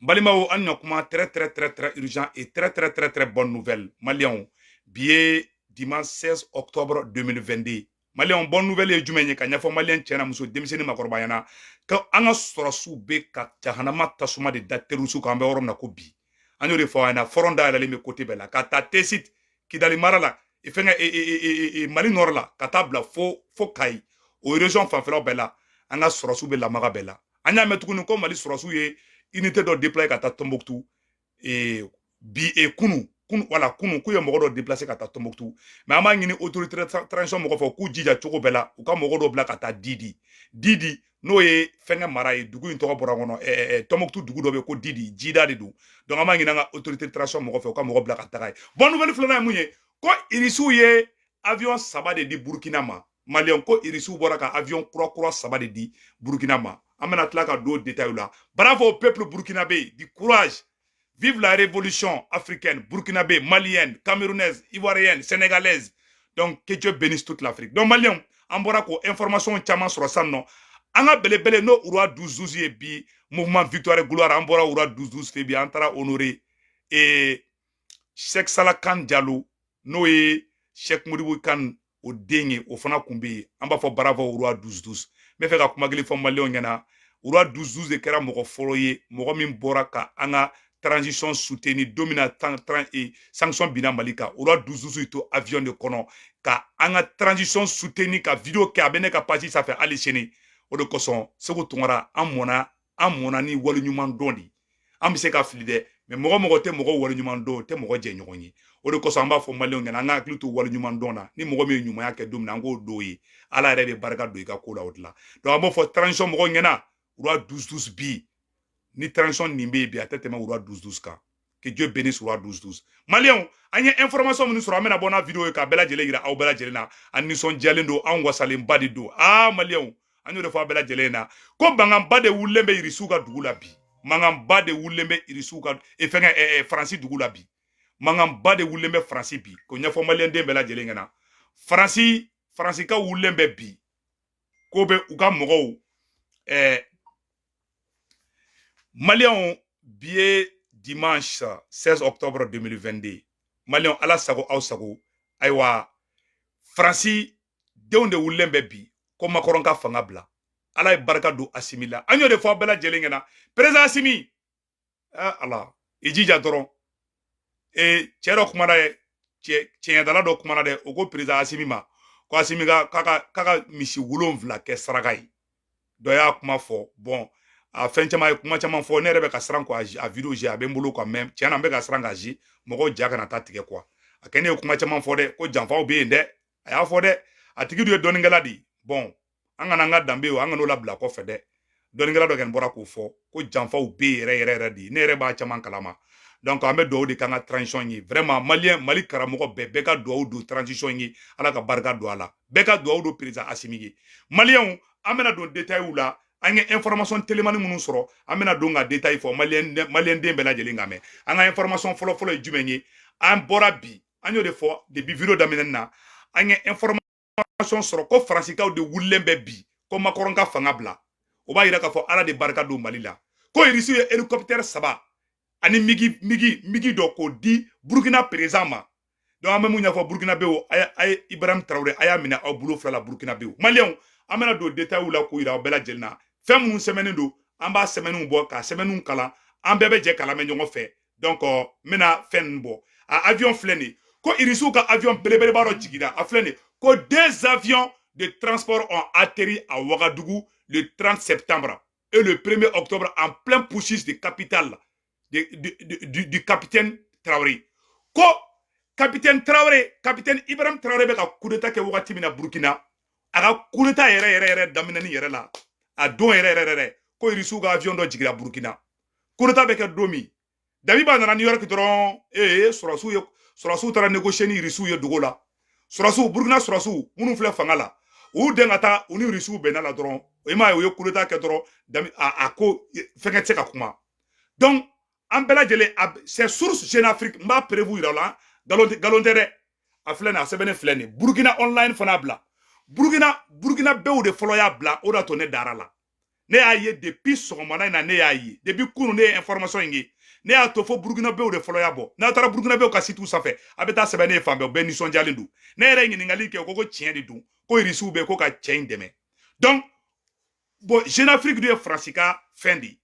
N balimaw, an ɲɔ kuma très très très très urgent et très très très très bonne nouvelle. Maliyɛnw, bi ye dimanche 16 octobre 2022. Maliyɛnw, bonne nouvelle ye jumɛn ye ka ɲɛfɔ maliyɛn cɛ na, muso, denmisɛnnin, makɔrɔba ɲɛna ko an ka sɔrɔsiw bɛ ka jahanama tasuma de da terroriste kan. An bɛ yɔrɔ min na ko bi, an y'o de fɔ aw ɲɛna, front dayɛlɛlen bɛ côté bɛɛ la, ka taa Tessit, Kidali mara la, fɛnkɛ Mali nord la, ka taa bila fo Kayi, o région fanfɛlaw bɛɛ la, an ka sɔrɔsiw bɛ lamaga bɛɛ la. An y'a mɛn tuguni ko Mali sɔrɔsiw ye unité dɔ déployer ka taa Tombouctou bi, kunu kunu, wala kunu, k'u ye mɔgɔ dɔ déplacer ka taa Tombouctou. Mais an b'a ɲini autorité transition mɔgɔ fɛ, k'u jija cogo bɛɛ la, u ka mɔgɔ dɔ bila ka taa Didi. Didi, n'o ye fɛnkɛ mara ye, dugu in tɔgɔ bɔra kɔnɔ, Tombouctou dugu dɔ bɛ ko Didi, jida de don. Donc an b'a ɲini an ka autorité transition mɔgɔ fɛ, u ka mɔgɔ bila ka taga ye. Bonne nouvelle filanan ye mun ye? Ko Irisiw ye avion saba de di Burukina ma. Maliyɛn, ko Irisiw bɔra ka avion kura kura saba de di Burukina ma. An bɛna tila ka don détail la. Bravo au peuple burkinabé, du courage. Vive la révolution africaine, burkinabé, malienne, camerounaise, ivoirienne, sénégalaise. Donc que Dieu bénisse toute l'Afrique. Donc maliyɛnw, an bɔra k'o information caman sɔrɔ sisan nɔ. An ka belebele n'o roi 12 12 ye bi, mouvement Victoire et Gloire, an bɔra roi 12 12 fɛ bi, an taara honorer et Cheikh Salah Kan Diallo, n'o ye Cheikh Modibo Kan o den ye, o fana kun bɛ yen. An b'a fɔ bravo roi 12 12. N bɛ fɛ ka kuma kelen fɔ maliyɛnw ɲɛna: roi 12 12 de kɛra mɔgɔ fɔlɔ ye, mɔgɔ min bɔra ka an ka transition soutenir don min na tan sanction binna Mali kan. Roi 12 12 to avion de kɔnɔ ka an ka transition soutenir, ka vidéo kɛ, a bɛ ne ka page sanfɛ hali sini. O de kosɔn, Segu Tunkara, an mɔnna, an mɔnna ni waleɲuman dɔn de. An bɛ se ka fili dɛ, mais mɔgɔ mɔgɔ tɛ mɔgɔ waleɲuman dɔn, o tɛ mɔgɔ jɛ ɲɔgɔn ye. O de kosɔn an b'a fɔ maliyɛnw ɲɛna, an ka hakili to waleɲuman dɔn na. Ni mɔgɔ min ye ɲumanya kɛ don min na, an k'o don ye, Ala yɛrɛ bɛ barika don i ka ko la o de la. Donc an b'o fɔ transition mɔgɔw ɲɛna, roi 12 12 bi, ni transition nin bɛ yen bi, a tɛ tɛmɛ roi 12 12 kan. Que Dieu bénisse roi 12 12. Maliyɛnw, an ye information minnu sɔrɔ, an bɛna bɔ n'a vidéo ye k'a bɛɛ lajɛlen yira aw bɛɛ lajɛlen na. An nisɔndiyalen don, an wasalenba de don. Aa maliyɛnw, an y'o de fɔ aw bɛɛ lajɛlen na ko mankanba de wulilen bɛ Irisiw ka dugu la bi. Mankanba de wulilen bɛ Irisiw ka fɛnkɛ Faransi dugu la bi. Mankanba de wulilen bɛ Faransi bi, k'o ɲɛfɔ maliyɛnden bɛɛ lajɛlen ɲɛna. Faransi, Faransikaw wulilen bɛ bi ko bɛ u ka mɔgɔw maliyɛnw, bi ye dimanche 16 octobre 2022. Maliyɛnw, Ala sago aw sago. Ayiwa, Faransi denw de wulilen bɛ bi ko Macron ka fanga bila. Ala ye barika don Asimi la. An y'o de fɔ aw bɛɛ lajɛlen ɲɛna, président Asimi, ah Ala, i jija dɔrɔn. Cɛ dɔ kumana dɛ, cɛ tiɲɛdala dɔ kumana dɛ, o ko président Asimi ma ko Asimi ka k'a ka misi 7 kɛ saraka ye. Dɔ y'a kuma fɔ. Bon, a fɛn caman ye, kuma caman fɔ. Ne yɛrɛ bɛ ka siran ko a vidéo a bɛ n bolo quoi, mais tiɲɛ na, n bɛ ka siran k'a ji mɔgɔw ja kana taa tigɛ quoi. A kɛ ne ye kuma caman fɔ dɛ, ko janfaw bɛ yen dɛ, a y'a fɔ dɛ. A tigi dun ye dɔnnikɛla de ye. Bon, an kana an ka danbe o, an kana o labila kɔfɛ dɛ. Dɔnnikɛla dɔ kɔni bɔra k'o fɔ ko janfaw bɛ yen yɛrɛ yɛrɛ yɛrɛ de. Ne yɛrɛ b'a caman kalama. Donc an bɛ dugawu de k'an ka transition ye. Vraiment, maliyɛn, Mali karamɔgɔ bɛɛ, bɛɛ ka dugawu don transition ye, Ala ka barika don a la. Bɛɛ ka dugawu don président Asimi ye. Maliyɛnw, an bɛna don détail la. An ye information telimani minnu sɔrɔ, an bɛna don ka détail fɔ maliyɛn, maliyɛn den bɛɛ lajɛlen ka mɛn. An ka information fɔlɔ fɔlɔ ye jumɛn ye? An bɔra bi, an y'o de fɔ depuis vidéo daminɛ na, an ye information sɔrɔ ko Faransikaw de wulilen bɛ bi ko Macron ka fanga bila. O b'a yira k'a fɔ Ala de barika don Mali la. Ko Irisi ye hélicoptère saba ani MiG dɔ k'o di Burukina président ma. Donc an bɛ mun ɲɛfɔ Burukinabew? A ye Ibrahim Traoré, a y'a minɛ aw bolo fila la, Burukinabew. Maliyɛnw, an bɛna don détail la k'o yira aw bɛɛ lajɛlen na. Fɛn minnu sɛbɛnnen don, an b'a sɛbɛnninw bɔ ka sɛbɛnninw kalan, an bɛɛ bɛ jɛ kalan mɛn ɲɔgɔn fɛ. Donc n bɛna fɛn ninnu bɔ. A avion filɛ nin ye, ko Irisiw ka avion belebeleba dɔ jiginna, a filɛ nin ye, ko deux avions de transport ont atterri à Ouagadougou le 30 septembre et le 1er octobre en plein putsch de capitale du capitaine Traoré. Ko capitaine Traoré, capitaine Ibrahim Traoré bɛ ka coup d'état kɛ wagati min na Burkina, a ka coup d'état yɛrɛ yɛrɛ yɛrɛ daminɛni yɛrɛ la, a don yɛrɛ yɛrɛ yɛrɛ, ko Irisiw ka avion dɔ jiginna Burkina. Coup d'état bɛ kɛ don min, Damiba nana New York dɔrɔn, sɔrɔsiw ye, sɔrɔsiw taara négocier ni Irisiw ye dogo la. Sɔrɔsiw, Burkina sɔrɔsiw minnu filɛ fanga la, u y'u den ka taa u ni Irisiw bɛnna la dɔrɔn. I m'a ye, u ye coup d'état kɛ dɔrɔn, dami a ko fɛnkɛ tɛ se ka kuma. Donc an bɛɛ lajɛlen, c'est source Jeune Afrique, n b'a preuve yira la, nkalon tɛ, nkalon tɛ dɛ. A filɛ nin, a sɛbɛnnen filɛ nin. Burkina online fana bila. Burkina, Burkina bɛɛw de fɔlɔ y'a bila, o de y'a to ne dara la. Ne y'a ye depuis sɔgɔmada in na, ne y'a ye depuis kunun, ne ye information in ye. Ne y'a to fo Burukinabew de fɔlɔ y'a bɔ. N'a taara Burukinabew ka site sanfɛ, a bɛ taa sɛbɛn ne ye fan bɛɛ, u bɛɛ nisɔndiyalen don. Ne yɛrɛ ye ɲininkali kɛ, ko tiɲɛ de don, ko Irisiw bɛ ko ka cɛ in dɛmɛ. Donc bon, Jeune Afrique dun ye Faransi ka fɛn de ye.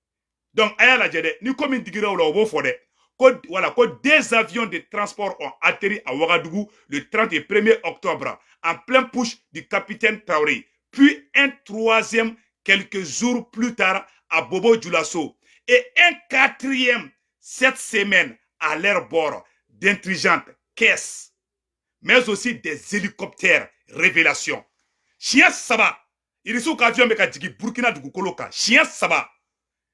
Donc a y'a lajɛ dɛ, ni ko min digira o la, o b'o fɔ dɛ. Ko voilà, ko des avions de transport ont atterri à Ouagadougou le 31 octobre en plein push du capitaine Traoré, puis un troisième quelques jours plus tard à Bobo Dioulasso et un quatrième cette semaine à leur bord, d'intelligentes caisses, mais aussi des hélicoptères. Révélation. Siɲɛ saba, Irisiw ka avion bɛ ka jigin Burkina dugukolo kan. Siɲɛ saba.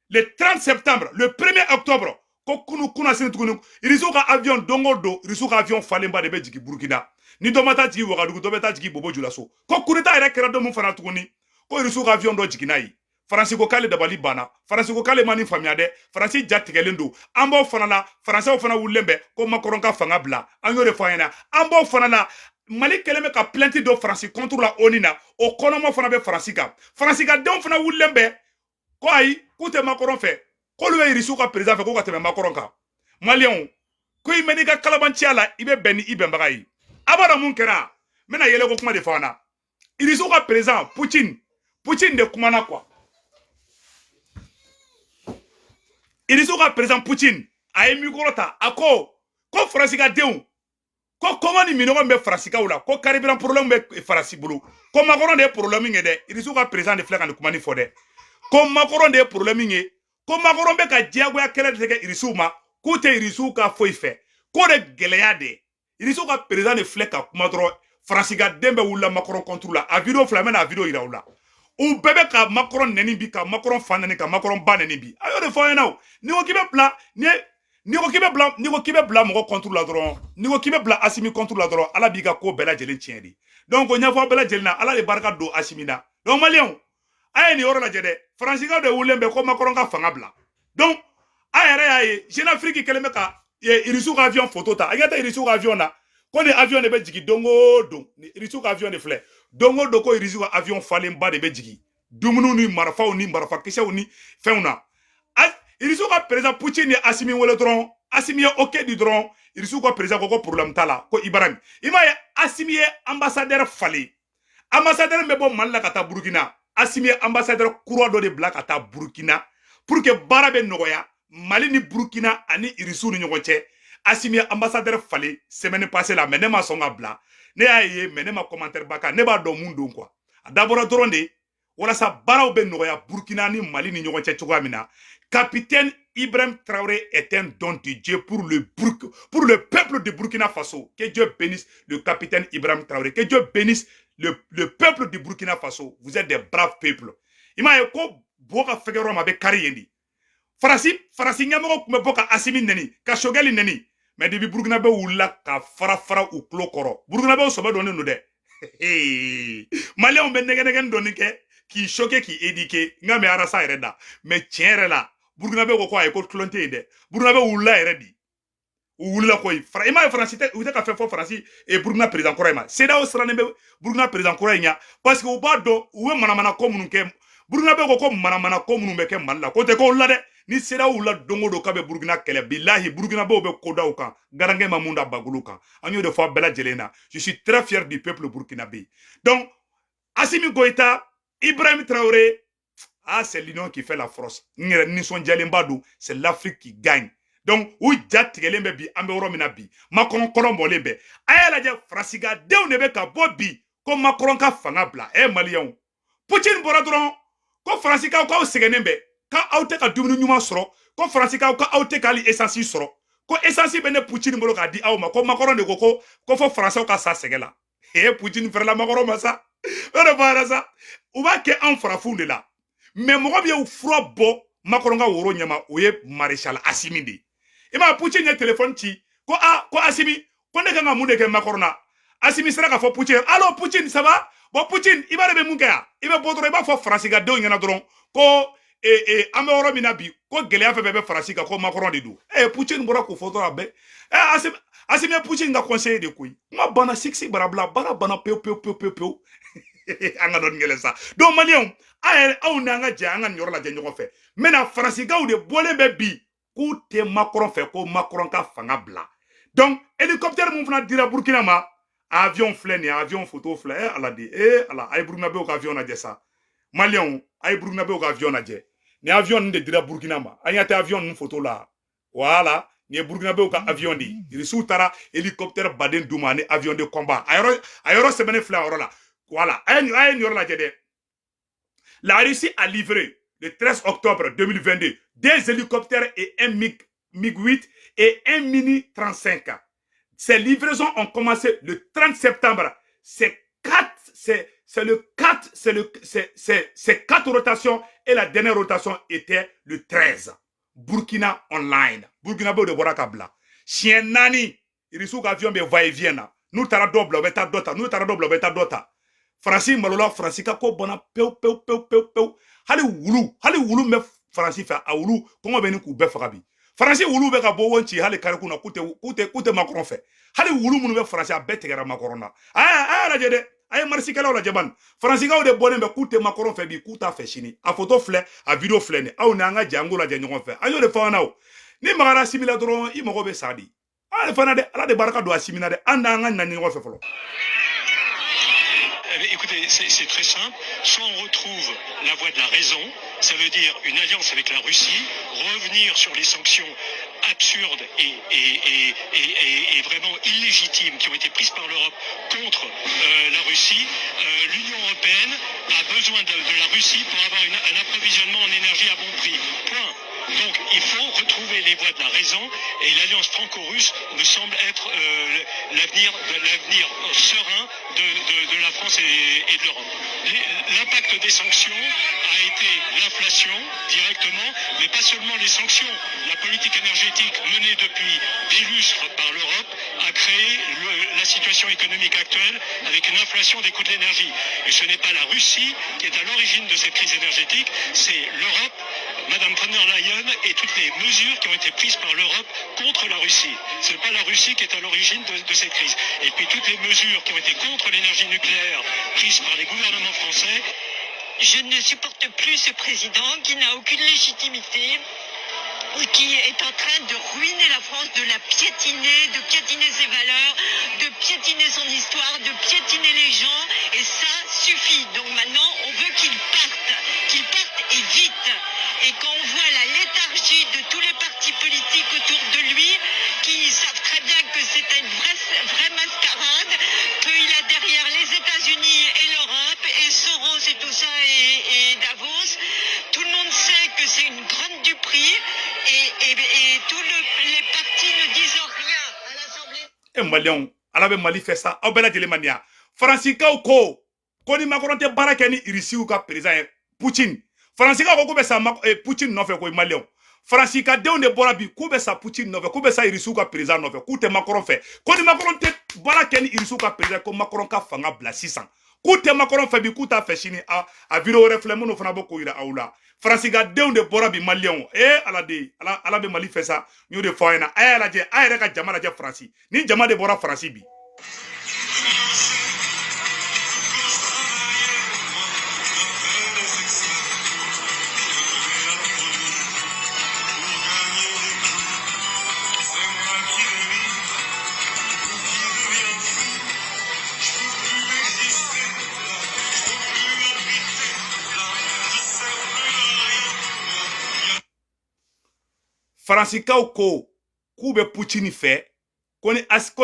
Le 30 septembre, le 1er octobre, ko kunu kuna sini tuguni, Irisiw ka avion, don o don, Irisiw ka avion falenba de bɛ jigin Burkina. Ni dɔ ma taa jigin Wagadugu, dɔ bɛ taa jigin Bobo Julaso. Ko coup d'état yɛrɛ kɛra don min fana tuguni, ko Irisiw ka avion dɔ jiginna yen. Faransi ko k'ale dabali banna. Faransi ko k'ale ma nin faamuya dɛ. Faransi ja tigɛlen don. An b'o fana la, Faransɛw fana wulilen bɛ ko Macron ka fanga bila. An y'o de fɔ an ɲɛna. An b'o fana la, Mali kɛlen bɛ ka plainte dɔ Faransi contre la ONU na, o kɔnɔma fana bɛ Faransi kan. Faransi ka denw fana wulilen bɛ ko ayi, k'u tɛ Macron fɛ, k'olu bɛ Irisiw ka président fɛ, k'u ka tɛmɛ Macron kan. Maliyɛnw, ko i mɛn n'i ka kalabanciya la, i bɛ bɛn ni i bɛnbaga ye. A b'a dɔn mun kɛra? N bɛna yɛlɛko kuma de fɔ an na. Irisiw ka président Poutine, Poutine de kumana quoi. Irisiw ka président Poutine a ye micro ta, a ko ko Faransi ka denw, ko kɔngɔ ni minɔgɔ min bɛ Faransikaw la, ko carburant problème bɛ Faransi bolo, ko Macron de ye problème ye dɛ. Irisiw ka président de filɛ ka nin kuma nin fɔ dɛ, ko Macron de ye problème ye, ko Macron bɛ ka diyagoya kɛlɛ de kɛ Irisiw ma, k'u tɛ Irisiw ka foyi fɛ, k'o de gɛlɛya de. Irisiw ka président de filɛ ka kuma dɔrɔn, Faransi ka den bɛɛ wulila Macron contre la. A vidéo filɛ, n bɛna a vidéo yira u la. U bɛɛ bɛ ka Macron nɛni bi, ka Macron fa nɛni, ka Macron ba nɛni bi. A y'o de fɔ an ɲɛna o. N'i ko k'i bɛ bila, n'i ko k'i bɛ bila, n'i ko k'i bɛ bila mɔgɔ contre la dɔrɔn, n'i ko k'i bɛ bila Asimi contre la dɔrɔn, Ala b'i ka ko bɛɛ lajɛlen tiɲɛ de. Donc o ɲɛfɔ bɛɛ lajɛlen na, Ala de barika don Asimi na. Donc Maliyɛnw, a ye nin yɔrɔ lajɛ dɛ. Faransikaw de wulilen bɛ ko Macron ka fanga bila. Donc a yɛrɛ y'a ye, Jeune Afrique kɛlen bɛ ka Irisiw ka avion photo ta. A ɲɛ tɛ Irisiw ka avion na, ko ni avion de bɛ jigin don o don. Ni Irisiw ka avion de filɛ, don o don, ko Irisiw ka avion falenba de bɛ jigin dumuniw ni marifaw ni marifakisɛw ni fɛnw na. Irisiw ka président Poutine ni Asimi wele dɔrɔn, Asimi ye ok di dɔrɔn, Irisiw ka président ko ko problème t'a la, ko Ibrahim. I m'a ye, Asimi ye ambassadeur falen. Ambassadeur bɛ bɔ Mali la ka taa Burukina. Asimi ye ambassadeur kura dɔ de bila ka taa Burukina pour que baara bɛ nɔgɔya Mali ni Burukina ani Irisiw ni ɲɔgɔn cɛ. Asimi ye ambassadeur falen semaine passée la, mais ne ma sɔn ka bila. Ne y'a ye, mais ne ma commentaire ba kan. Ne b'a dɔn mun don quoi. A dabɔra dɔrɔn de walasa baaraw bɛ nɔgɔya Burkina ni Mali ni ɲɔgɔn cɛ cogoya min na. Capitaine Ibrahim Traoré est un don de Dieu pour le peuple de Burkina Faso. Que Dieu bénisse le capitaine Ibrahim Traoré. Que Dieu bénisse le peuple de Burkina Faso. Vous êtes des braves peuples. I m'a ye ko bo ka fɛgɛ yɔrɔ ma, a bɛ kari yen de. Faransi ɲɛmɔgɔ tun bɛ bɔ ka Asimi nɛni, ka Choguel nɛni. Mais depuis Burkinabɛw wulila ka fara fara u tulo kɔrɔ. Burkinabɛw sɔbɛ dɔnnen don dɛ. Maliyɛnw bɛ nɛgɛ nɛgɛni dɔɔni kɛ k'i choquer, k'i éduquer. N ka mɛ arasa yɛrɛ da. Mais tiɲɛ yɛrɛ la, Burkinabɛw ko ko ayi, ko tulon tɛ yen dɛ. Burkinabɛw wulila yɛrɛ bi. U wulila koyi. I m'a ye, Faransi tɛ, u tɛ ka fɛn fɔ Faransi Burukina président kɔrɔ in ma. CEDEAO sirannen bɛ Burukina président kɔrɔ in ɲɛ parce que u b'a dɔn u bɛ manamana ko minnu kɛ. Burukina bɛ ko manamana ko minnu bɛ kɛ Mali la, ko tɛ ko la dɛ. Ni CEDEAO wulila don o don k'a bɛ Burukina kɛlɛ, bilahi Burukinabew bɛ ko da u kan. Garankɛ ma mun da bagolo kan. An y'o de fɔ a bɛɛ lajɛlen na. Je suis très fier du peuple burkinabé. Donc Assimi Goïta, Ibrahim Traoré, ah, c'est l'union qui fait la force. N yɛrɛ nisɔndiyalenba don, c'est l'Afrique qui gagne. Donc u ja tigɛlen bɛ bi, an bɛ yɔrɔ min na bi, Macron kɔnɔ mɔlen bɛ. A y'a lajɛ, Faransi ka denw de bɛ ka bɔ bi ko Macron ka fanga bila. Ɛ Maliyɛnw, Poutine bɔra dɔrɔn ko Faransikaw k'aw sɛgɛnnen bɛ, k'aw tɛ ka dumuni ɲuman sɔrɔ, ko Faransikaw k'aw tɛ k'hali essence sɔrɔ, ko essence bɛ ne Poutine bolo k'a di aw ma, ko Macron de ko ko fɔ Faransɛw ka sa sɛgɛ la. Ee, Poutine fɛrɛla Macron ma sa, o de fɔra sa. U b'a kɛ anw farafinw de la. Mais mɔgɔ min ye fura bɔ Macron ka woro ɲɛma, o ye Maréchal Assimi de ye. I m'a ye, Poutine ye téléphone ci ko a ko Assimi, ko ne kan ka mun de kɛ Macron na? Assimi sera k'a fɔ Poutine: allo Poutine, ça va? Bon Poutine, i b'a dɔn i bɛ mun kɛ yan? I bɛ bɔ dɔrɔn, i b'a fɔ Faransi ka denw ɲɛna dɔrɔn ko an bɛ yɔrɔ min na bi, ko gɛlɛya fɛn fɛn bɛ Faransi kan, ko Macron de don. Poutine bɔra k'o fɔ dɔrɔn, a bɛɛ Assimi ye Poutine ka conseiller de koyi. Kuma banna, siksi barabila, baara banna pewu pewu pewu pewu pewu. An ka dɔɔni kɛlɛ sa. Donc maliyɛnw, a yɛrɛ aw n'an ka jɛ an ka nin yɔrɔ lajɛ ɲɔgɔn fɛ. N bɛna Faransikaw de bɔlen bɛ bi k'u tɛ Macron fɛ, ko Macron ka fanga bila. Donc hélicoptère mun fana dira Burkina ma, avion filɛ nin ye, avion photo filɛ. Ala de, Ala, a ye Burkinabéw ka avion lajɛ sa. Maliyɛnw, a ye Burkinabéw ka avion lajɛ. Ni avion ninnu de dira Burkina ma, an ɲɛ tɛ avion ninnu photo la. Voilà, nin ye Burkinabéw ka avion de ye. Irisiw taara hélicoptère baden d'u ma ani avion de combat. A yɔrɔ sɛbɛnnen filɛ a yɔrɔ la. Voilà, a ye nin yɔrɔ lajɛ dɛ. La Russie a livré le 13 octobre 2022 des hélicoptères et un MiG-8 et un Mini 35. Ces livraisons ont commencé le 30 septembre. C'est quatre, c'est le 4, c'est le, c'est quatre rotations et la dernière rotation était le 13. Burkina Online. Burkina de bɔra ka bila. Siɲɛ naani, Irisiw ka avion bɛ va et vient na. N'u taara dɔ bila, u bɛ taa dɔ ta. N'u taara dɔ bila, u bɛ taa dɔ ta. Faransi malola, Faransi ka ko banna pewu pewu pewu pewu pewu. Hali wulu min bɛ Faransi fɛ, a wulu kɔngɔ bɛ ni k'u bɛɛ faga bi. Faransi wulu bɛ ka bɔ wɔn ci hali kariku na, k'u tɛ Macron fɛ. Hali wulu minnu bɛ Faransi, a bɛɛ tigɛra Macron na. A y'a lajɛ dɛ, a ye marisikɛlaw lajɛ bani. Faransikaw de bɔlen bɛ k'u tɛ Macron fɛ bi, k'u t'a fɛ sini. A photo filɛ, a vidéo filɛ nin. Aw ni an ka jɛ an k'o lajɛ ɲɔgɔn fɛ. An y'o de fɔ an na o. Ni magara Assimi la dɔrɔn, i mago bɛ sa de. An fana dɛ, Ala de barika don Assimi na dɛ. An n'an ka na ɲɔgɔn fɛ fɔlɔ. Eh, écoutez, c'est très simple. Soit on retrouve la voie de la raison, ça veut dire une alliance avec la Russie, revenir sur les sanctions absurdes et vraiment illégitimes qui ont été prises par l'Europe contre la Russie. L'Union européenne a besoin de la Russie pour avoir un approvisionnement en énergie à bon prix. Point. Donc il faut retrouver les voies de la raison et l'alliance franco-russe me semble être l'avenir serein de la France et de l'Europe. L'impact des sanctions a été l'inflation directement, mais pas seulement les sanctions. La politique énergétique menée depuis des lustres par l'Europe a créé la situation économique actuelle avec une inflation des coûts de l'énergie. Et ce n'est pas la Russie qui est à l'origine de cette crise énergétique, c'est l'Europe, Madame von der Leyen et toutes les mesures qui ont été prises par l'Europe contre la Russie. Ce n'est pas la Russie qui est à l'origine de cette crise. Et puis toutes les mesures qui ont été contre l'énergie nucléaire prises par les gouvernements français. Je ne supporte plus ce président qui n'a aucune légitimité, qui est en train de ruiner la France, de la piétiner, de piétiner ses valeurs, de piétiner son histoire, de piétiner les gens. Et ça suffit. Donc maintenant, on veut qu'il parte et vite. Et quand on voit la léthargie de tous les partis politiques autour de lui, qui savent très bien que c'est une vraie, vraie mascarade, qu'il a derrière les États-Unis et l'Europe, et Soros et tout ça, et Davos, tout le monde sait que c'est une grande duperie, et tous les partis ne disent rien à l'Assemblée. E maliyɛnw, Ala bɛ Mali fɛ sa. Aw bɛɛ lajɛlen ma nin ya. Faransikaw ko ni Macron tɛ baara kɛ ni Irisiw ka président ye Poutine, Faransikaw ko k'u bɛ sa Poutine nɔfɛ koyi. Maliyɛnw, Faransi ka denw de bɔra bi k'u bɛ sa Poutine nɔfɛ, k'u bɛ sa Irisiw ka président nɔfɛ, k'u tɛ Macron fɛ. Ko ni Macron tɛ baara kɛ ni Irisiw ka président, ko Macron ka fanga bila sisan. K'u tɛ Macron fɛ bi, k'u t'a fɛ sini. A vidéo wɛrɛ filɛ minnu fana bɔ k'o yira aw la. Faransi ka denw de bɔra bi. Maliyɛnw, Ala de, Ala bɛ Mali fɛ sa. N y'o de fɔ aw ɲɛna. A y'a lajɛ, a yɛrɛ ka jama lajɛ Faransi. Ni jama de bɔra Faransi bi. Faransikaw ko k'u bɛ Poutine fɛ, ko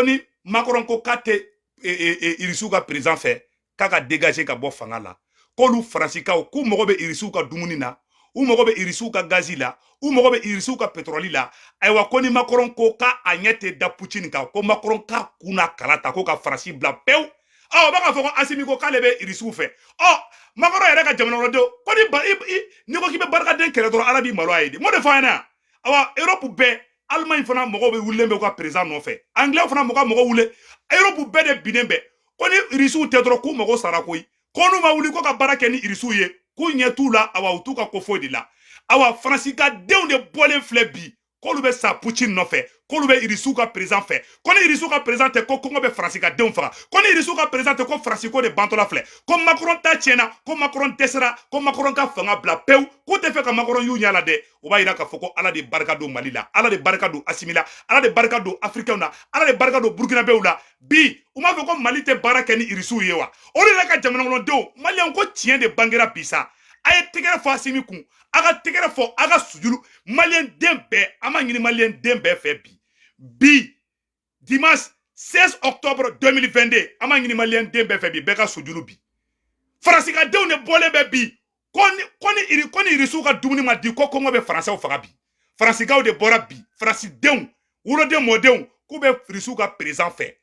ni Macron ko k'a tɛ Irisiw ka président fɛ, k'a ka dégager ka bɔ fanga la. K'olu Faransikaw k'u mago bɛ Irisiw ka dumuni na, u mago bɛ Irisiw ka gazi la, u mago bɛ Irisiw ka pétrole la. Ayiwa, ko ni Macron ko k'a a ɲɛ tɛ da Poutine kan, ko Macron k'a kun n'a kala ta ko ka Faransi bila pewu. Ɔ, o bɛ k'a fɔ ko Assimi ko k'ale bɛ Irisiw fɛ. Ɔ, Macron yɛrɛ ka jamana kɔnɔdenw ko ni ba i n'i ko k'i bɛ barikaden kɛlɛ dɔrɔn, Ala b'i malo a ye de. N k'o de fɔ an ɲɛna yan. Awa, Europe bɛɛ, Allemagne fana mɔgɔw bɛ wulilen bɛ u ka président nɔfɛ, Anglais fana mɔgɔ mɔgɔ wule, Europe bɛɛ de binnen bɛ ko ni Irisiw tɛ dɔrɔn, k'u mago sara koyi. Ko n'u ma wuli ko ka baara kɛ ni Irisiw ye, k'u ɲɛ t'u la. Awa, u t'u ka ko foyi de la. Awa, Faransi ka denw de bɔlen filɛ bi. K'olu bɛ sa Poutine nɔfɛ, k'olu bɛ Irisiw ka président fɛ, ko ni Irisiw ka président tɛ, ko kɔngɔ bɛ Faransi ka denw faga, ko ni Irisiw ka président tɛ, ko Faransi ko de bantɔla filɛ, ko Macron ta tiɲɛna, ko Macron dɛsɛra, ko Macron ka fanga bila pewu, k'u tɛ fɛ ka Macron y'u ɲɛ la dɛ. O b'a yira k'a fɔ ko Ala de barika don Mali la, Ala de barika don Asimi la, Ala de barika don Africains na, Ala de barika don Burkinabɛw la. Bi u m'a fɔ ko Mali tɛ baara kɛ ni Irisiw ye wa? O de la ka jamana kɔnɔdenw, Maliyɛnw, ko tiɲɛ de bangera bi sa. A ye tɛgɛrɛ fɔ Asimi kun, a ka tɛgɛrɛ fɔ, a ka sujuru. Maliyɛn den bɛɛ, an b'a ɲini Maliyɛn den bɛɛ fɛ bi, bi dimanche 16 octobre 2022, an b'a ɲini Maliyɛn den bɛɛ fɛ bi, bɛɛ ka sujuru bi. Faransi ka denw de bɔlen bɛ bi ko ni Irisiw ka dumuni ma di, ko kɔngɔ bɛ Faransɛw faga bi. Faransikaw de bɔra bi, Faransidenw, woloden mɔdenw, k'u bɛ Irisiw ka président fɛ.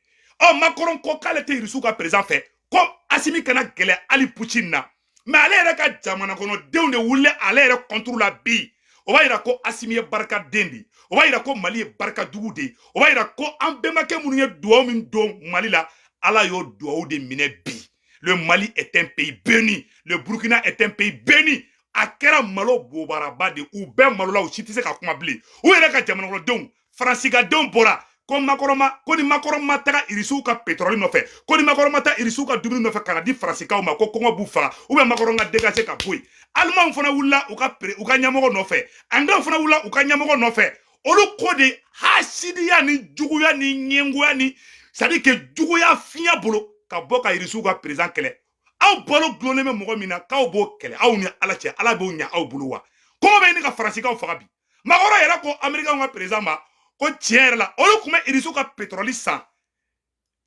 Ɔ, Macron ko k'ale tɛ Irisiw ka président fɛ, ko Asimi kana gɛlɛ hali Poutine na, mais ale yɛrɛ ka jamana kɔnɔdenw de wulila ale yɛrɛ contre la bi. O b'a yira ko Asimi ye barikaden de ye, o b'a yira ko Mali ye barikadugu de ye, o b'a yira ko an bɛnbakɛ minnu ye duwawu min don Mali la, Ala y'o duwawu de minɛ bi. Le Mali est un pays béni, le Burkina est un pays béni. A kɛra malo bobaraba de, u bɛɛ malola, u si tɛ se ka kuma bilen. U yɛrɛ ka jamana kɔnɔdenw, Faransi ka denw bɔra ko Macron ma, ko ni Macron ma taga Irisiw ka pétrole nɔfɛ, ko ni Macron ma taa Irisiw ka dumuni nɔfɛ ka na di Faransikaw ma, ko kɔngɔ b'u faga, ou bien Macron ka dégager ka bɔ yen. Alimanw fana wulila u ka ɲɛmɔgɔ nɔfɛ, Anglais fana wulila u ka ɲɛmɔgɔ nɔfɛ. Olu ko de hasidiya ni juguya ni ɲɛngoya ni, c'est à dire que juguya fiɲɛ bolo ka bɔ ka Irisiw ka président kɛlɛ. Aw balo gulonnen bɛ mɔgɔ min na k'aw b'o kɛlɛ, aw ni Ala cɛ, Ala b'o ɲɛ aw bolo wa? Kɔngɔ bɛ ɲini ka Faransikaw faga bi. Macron yɛrɛ ko Américain ka président ma ko tiɲɛ yɛrɛ la, olu tun bɛ Irisiw ka pétrole san,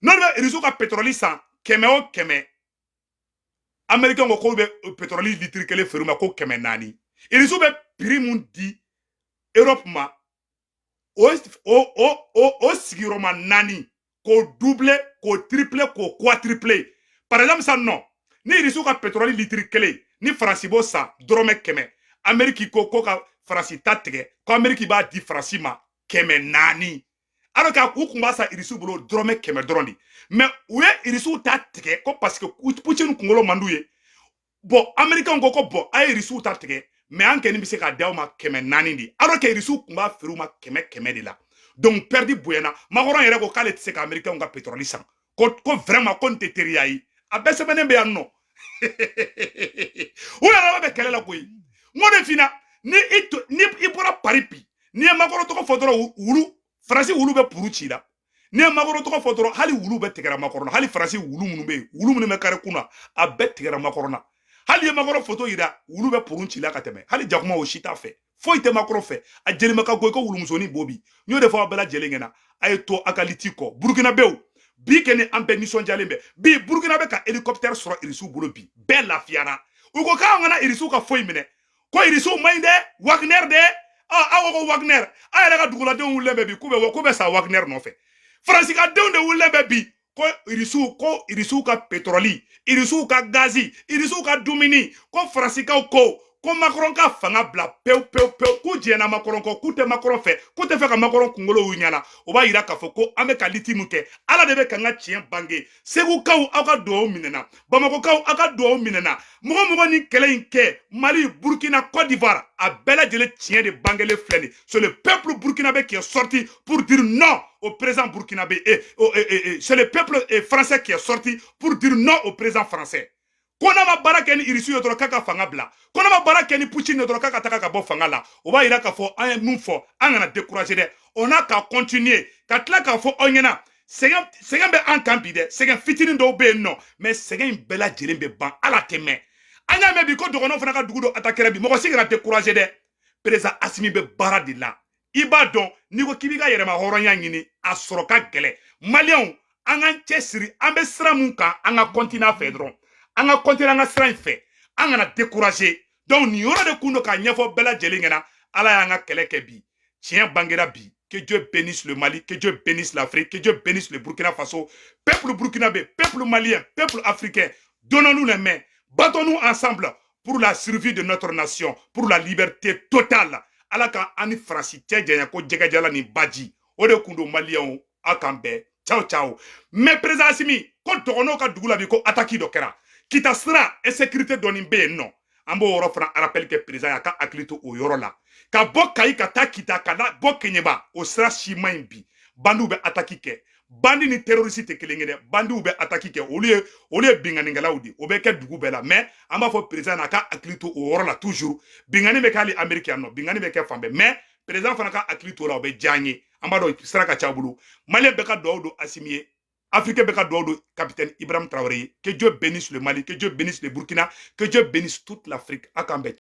n'olu bɛ Irisiw ka pétrole san 100 o 100, Américain ko k'olu bɛ pétrole litre kelen feere u ma ko 400. Irisiw bɛ prix mun di Europe ma, o sigiyɔrɔma naani, k'o doubler, k'o tripler, k'o quadrupler. Par exemple sisan nɔ, ni Irisiw ka pétrole litre kelen ni Faransi b'o san dɔrɔmɛ 100, Amérique ko ka Faransi ta tigɛ, ko Amérique b'a di Faransi ma 400, alors que u kun b'a san Irisiw bolo dɔrɔmɛ 100 dɔrɔn de. Mais u ye Irisiw ta tigɛ ko parce que Poutine kunkolo man d'u ye. Bon, Américain ko bon, a ye Irisiw ta tigɛ, mais an kɛni bɛ se k'a di aw ma 400 de, alors que Irisiw kun b'a feere u ma 100 100 de la. Donc perte bonyana. Macron yɛrɛ ko k'ale tɛ se ka Américain ka pétrole san, ko vraiment ko nin tɛ teriya ye. A bɛɛ sɛbɛnnen bɛ yan nɔ. U yɛrɛ bɛ kɛlɛ la koyi. N ko de fina, ni i bɔra Paris bi, n'i ye Macron tɔgɔ fɔ dɔrɔn, wulu, Faransi wulu bɛ puru ci la. N'i ye Macron tɔgɔ fɔ dɔrɔn, hali wulu bɛ tigɛra Macron na. Hali Faransi wulu minnu bɛ yen, wulu minnu bɛ kari kun na, a bɛɛ tigɛra Macron na. Hali ye Macron photo yira, wulu bɛ puru ci la ka tɛmɛ. Hali jakuma, o si t'a fɛ, foyi tɛ Macron fɛ. A jelima ka go i ko wulumusonin bo bi. N y'o de fɔ aw bɛɛ lajɛlen ɲɛna, a ye to a ka liti kɔ. Burukinabew bi kɛ ni an bɛɛ nisɔndiyalen bɛ bi. Burukina bɛ ka hélicoptère sɔrɔ Irisiw bolo bi, bɛɛ lafiyara. U ko k'an kana Irisiw ka foyi minɛ, ko Irisiw man ɲi dɛ, Wagner dɛ. Aw ko Wagner, aw yɛrɛ ka duguladenw wulilen bɛ bi k'u bɛ sa Wagner nɔfɛ. Faransi ka denw de wulilen bɛ bi ko Irisiw ka pétrole, Irisiw ka gazi, Irisiw ka dumuni, ko Faransikaw ko Macron ka fanga bila pewu pewu pewu, k'u jɛnna Macron kɔ, k'u tɛ Macron fɛ, k'u tɛ fɛ ka Macron kunkolo y'u ɲɛna. O b'a yira k'a fɔ ko an bɛ ka lutte min kɛ, Ala de bɛ ka n ka tiɲɛ bange. Segukaw, aw ka duwawu minɛna. Bamakɔkaw, aw ka duwawu minɛna. Mɔgɔ mɔgɔ ni kɛlɛ in kɛ, Mali, Burkina, Côte d'Ivoire, a bɛɛ lajɛlen tiɲɛ de bangelen filɛ nin. C'est le peuple burkinabé qui est sorti pour dire non au président burkinabé et c'est le peuple français qui est sorti pour dire non au président français, ko n'a ma baara kɛ ni Irisi ye dɔrɔn, k'a ka fanga bila, ko n'a ma baara kɛ ni Poutine ye dɔrɔn, k'a ka taga ka bɔ fanga la. O b'a yira k'a fɔ an ye mun fɔ, an kana décourager dɛ, on a qu'à continuer. Ka tila k'a fɔ aw ɲɛna, sɛgɛn sɛgɛn bɛ an kan bi dɛ, sɛgɛn fitinin dɔw bɛ yen nɔ, mais sɛgɛn in bɛɛ lajɛlen bɛ ban, Ala tɛ mɛn. An y'a mɛn bi ko dɔgɔnɔw fana ka dugu dɔ attaquer bi. Mɔgɔ si kana décourager dɛ, président Asimi bɛ baara de la. I b'a dɔn, n'i ko k'i b'i ka yɛrɛma hɔrɔnya ɲini, a sɔrɔ ka gɛlɛn. Maliyɛnw, an k'an cɛsiri, an bɛ sira mun kan, an ka continuer a fɛ dɔrɔn, an ka continuer an ka sira in fɛ, an kana décourager. Donc nin yɔrɔ de kun don k'a ɲɛfɔ bɛɛ lajɛlen ɲɛna. Ala y'an ka kɛlɛ kɛ bi, tiɲɛ bangera bi. Que Dieu bénisse le Mali, que Dieu bénisse l'Afrique, que Dieu bénisse le Burkina Faso. Peuple burkinabé, peuple malien, peuple africain, donnons-nous les mains, battons-nous ensemble pour la survie de notre nation, pour la liberté totale. Ala ka an ni Faransi cɛ janya ko jɛgɛjala ni baji. O de kun don. Maliyɛnw, aw k'an bɛn. Ciao ciao. Mais président Asimi ko dɔgɔnɔw ka dugu la bi, ko attaque dɔ kɛra Kita sira, insécurité dɔɔni bɛ yen nɔ. An b'o yɔrɔ fana rappel kɛ président ye, a ka hakili to o yɔrɔ la. Ka bɔ Kayi ka taa Kita, ka na bɔ Keɲeba, o sira si man ɲi bi. Bandiw bɛ attaque kɛ. Bandit ni terroriste tɛ kelen ye dɛ. Bandiw bɛ attaque kɛ, olu ye binkannikɛlaw de, o bɛ kɛ dugu bɛɛ la. Mais an b'a fɔ président na, a ka hakili to o yɔrɔ la toujours. Binkanni bɛ kɛ hali Amérique yan nɔ, binkanni bɛ kɛ fan bɛɛ, mais président fana ka hakili to o la, o bɛ diya an ye. An b'a dɔn sira ka ca bolo. Malien bɛɛ ka dugawu don Assimi ye, Afrique bɛɛ ka dugawu don capitaine Ibrahim Traoré ye. Que Dieu bénisse le Mali, que Dieu bénisse le Burkina, que Dieu bénisse toute l'Afrique. A k'an bɛn.